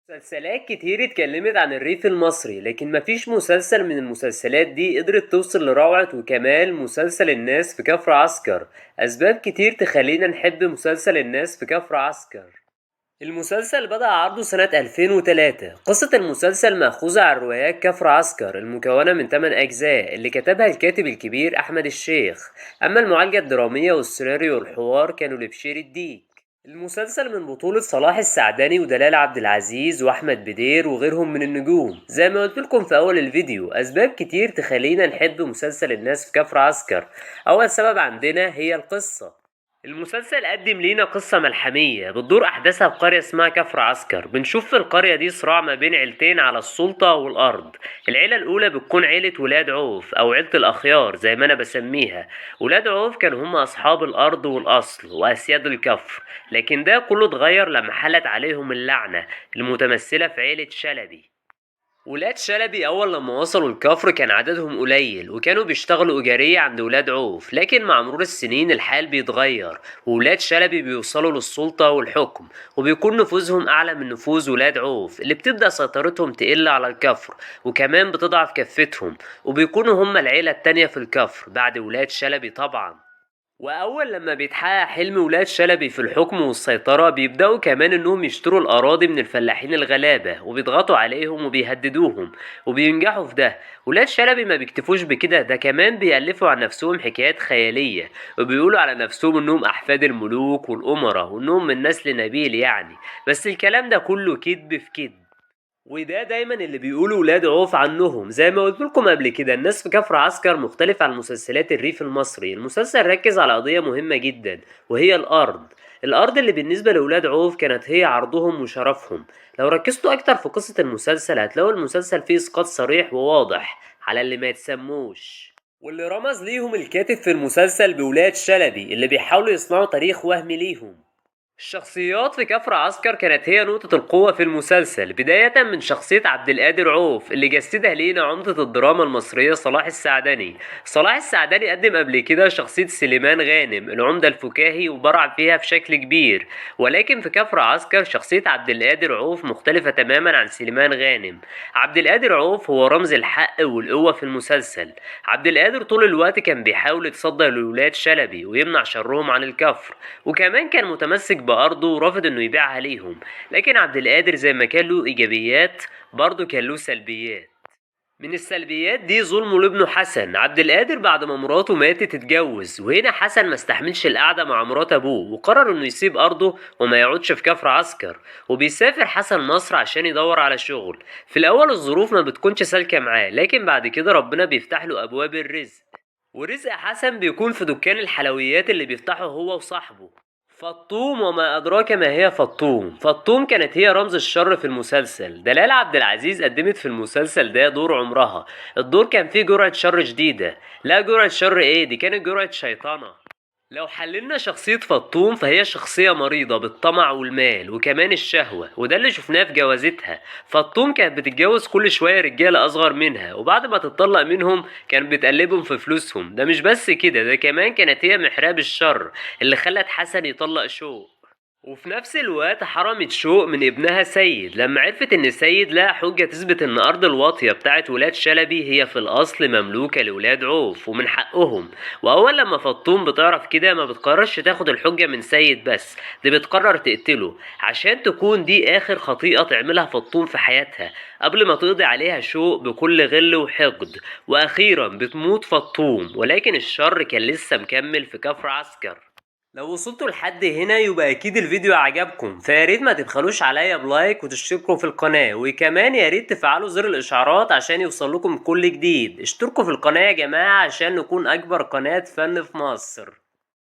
مسلسلات كتير اتكلمت عن الريف المصري، لكن مفيش مسلسل من المسلسلات دي قدرت توصل لروعة وكمال مسلسل الناس في كفر عسكر. أسباب كتير تخلينا نحب مسلسل الناس في كفر عسكر. المسلسل بدأ عرضه سنة 2003. قصة المسلسل مأخوذة عن روايات كفر عسكر المكونة من 8 أجزاء اللي كتبها الكاتب الكبير أحمد الشيخ. أما المعالجة الدرامية والسيناريو والحوار كانوا لبشير الديك. المسلسل من بطولة صلاح السعداني ودلال عبد العزيز وأحمد بدير وغيرهم من النجوم. زي ما قلت لكم في أول الفيديو، أسباب كتير تخلينا نحب مسلسل الناس في كفر عسكر. أول سبب عندنا هي القصة. المسلسل قدم لينا قصة ملحمية بتدور أحداثها في قرية اسمها كفر عسكر. بنشوف في القرية دي صراع ما بين عيلتين على السلطة والأرض. العيلة الأولى بتكون عيلة ولاد عوف أو عيلة الأخيار زي ما أنا بسميها. ولاد عوف كانوا هم أصحاب الأرض والأصل وأسياد الكفر، لكن ده كله اتغير لما حلت عليهم اللعنة المتمثلة في عيلة شلبي. ولاد شلبي أول لما وصلوا الكفر كان عددهم قليل وكانوا بيشتغلوا إيجارية عند ولاد عوف، لكن مع مرور السنين الحال بيتغير وولاد شلبي بيوصلوا للسلطة والحكم، وبيكون نفوذهم أعلى من نفوذ ولاد عوف اللي بتبدأ سيطرتهم تقل على الكفر، وكمان بتضعف كفتهم وبيكونوا هم العيلة التانية في الكفر بعد ولاد شلبي طبعا. وأول لما بيتحقق حلم ولاد شلبي في الحكم والسيطرة بيبدأوا كمان إنهم يشتروا الأراضي من الفلاحين الغلابة وبيضغطوا عليهم وبيهددوهم وبينجحوا في ده. ولاد شلبي ما بيكتفوش بكده، ده كمان بيألفوا عن نفسهم حكايات خيالية وبيقولوا على نفسهم إنهم أحفاد الملوك والأمراء وإنهم من نسل نبيل يعني، بس الكلام ده كله كذب في كذب، وده دايما اللي بيقولوا ولاد عوف عنهم. زي ما قلت لكم قبل كده، الناس في كفر عسكر مختلف عن مسلسلات الريف المصري. المسلسل ركز على قضية مهمة جدا وهي الأرض. الأرض اللي بالنسبة لولاد عوف كانت هي عرضهم وشرفهم. لو ركزتوا أكتر في قصة المسلسل هتلاقوا المسلسل فيه إسقاط صريح وواضح على اللي ما يتسموش، واللي رمز ليهم الكاتب في المسلسل بولاد شلبي اللي بيحاولوا يصنعوا تاريخ وهمي ليهم. الشخصيات في كفر عسكر كانت هي نقطة القوة في المسلسل، بداية من شخصية عبد القادر عوف اللي جسدها لينا عمدة الدراما المصرية صلاح السعدني. صلاح السعدني قدم قبل كده شخصية سليمان غانم العمدة الفكاهي وبرع فيها بشكل كبير، ولكن في كفر عسكر شخصية عبد القادر عوف مختلفة تماما عن سليمان غانم. عبد القادر عوف هو رمز الحق والقوة في المسلسل. عبد القادر طول الوقت كان بيحاول يتصدى لولاد شلبي ويمنع شرهم عن الكفر، وكمان كان متمسك بأرضه ورافض إنه يبيعها ليهم. لكن عبد القادر زي ما كان له إيجابيات برضه كان له سلبيات. من السلبيات دي ظلمه لابنه حسن. عبد القادر بعد ما مراته ماتت اتجوز، وهنا حسن ما استحملش القعدة مع مرات أبوه وقرر إنه يسيب أرضه وما يقعدش في كفر عسكر، وبيسافر حسن مصر عشان يدور على شغل. في الأول الظروف ما بتكونش سالكة معاه، لكن بعد كده ربنا بيفتح له أبواب الرزق، ورزق حسن بيكون في دكان الحلويات اللي بيفتحه هو وصاحبه فطوم. وما أدراك ما هي فطوم. فطوم كانت هي رمز الشر في المسلسل. دلال عبد العزيز قدمت في المسلسل ده دور عمرها. الدور كان فيه جرعة شر شديدة، لا جرعة شر ايه دي، كانت جرعة شيطانة. لو حللنا شخصية فطوم فهي شخصية مريضة بالطمع والمال وكمان الشهوة، وده اللي شفناه في جوازتها. فطوم كانت بتتجوز كل شوية رجالة أصغر منها، وبعد ما تتطلق منهم كانت بتقلبهم في فلوسهم. ده مش بس كده، ده كمان كانت هي محراب الشر اللي خلت حسن يطلق شوق، وفي نفس الوقت حرمت شوق من ابنها سيد لما عرفت ان سيد لها حجة تثبت ان ارض الواطية بتاعت ولاد شلبي هي في الاصل مملوكة لولاد عوف ومن حقهم. واول لما فطوم بتعرف كده ما بتقررش تاخد الحجة من سيد بس، دي بتقرر تقتله عشان تكون دي اخر خطيئة تعملها فطوم في حياتها قبل ما تقضي عليها شوق بكل غل وحقد. واخيرا بتموت فطوم، ولكن الشر كان لسه مكمل في كفر عسكر. لو وصلتوا لحد هنا يبقى اكيد الفيديو عجبكم، فياريت ما تبخلوش عليا ب like وتشتركوا في القناة، وكمان ياريت تفعلوا زر الاشعارات عشان يوصل لكم كل جديد. اشتركوا في القناة يا جماعة عشان نكون اكبر قناة فن في مصر.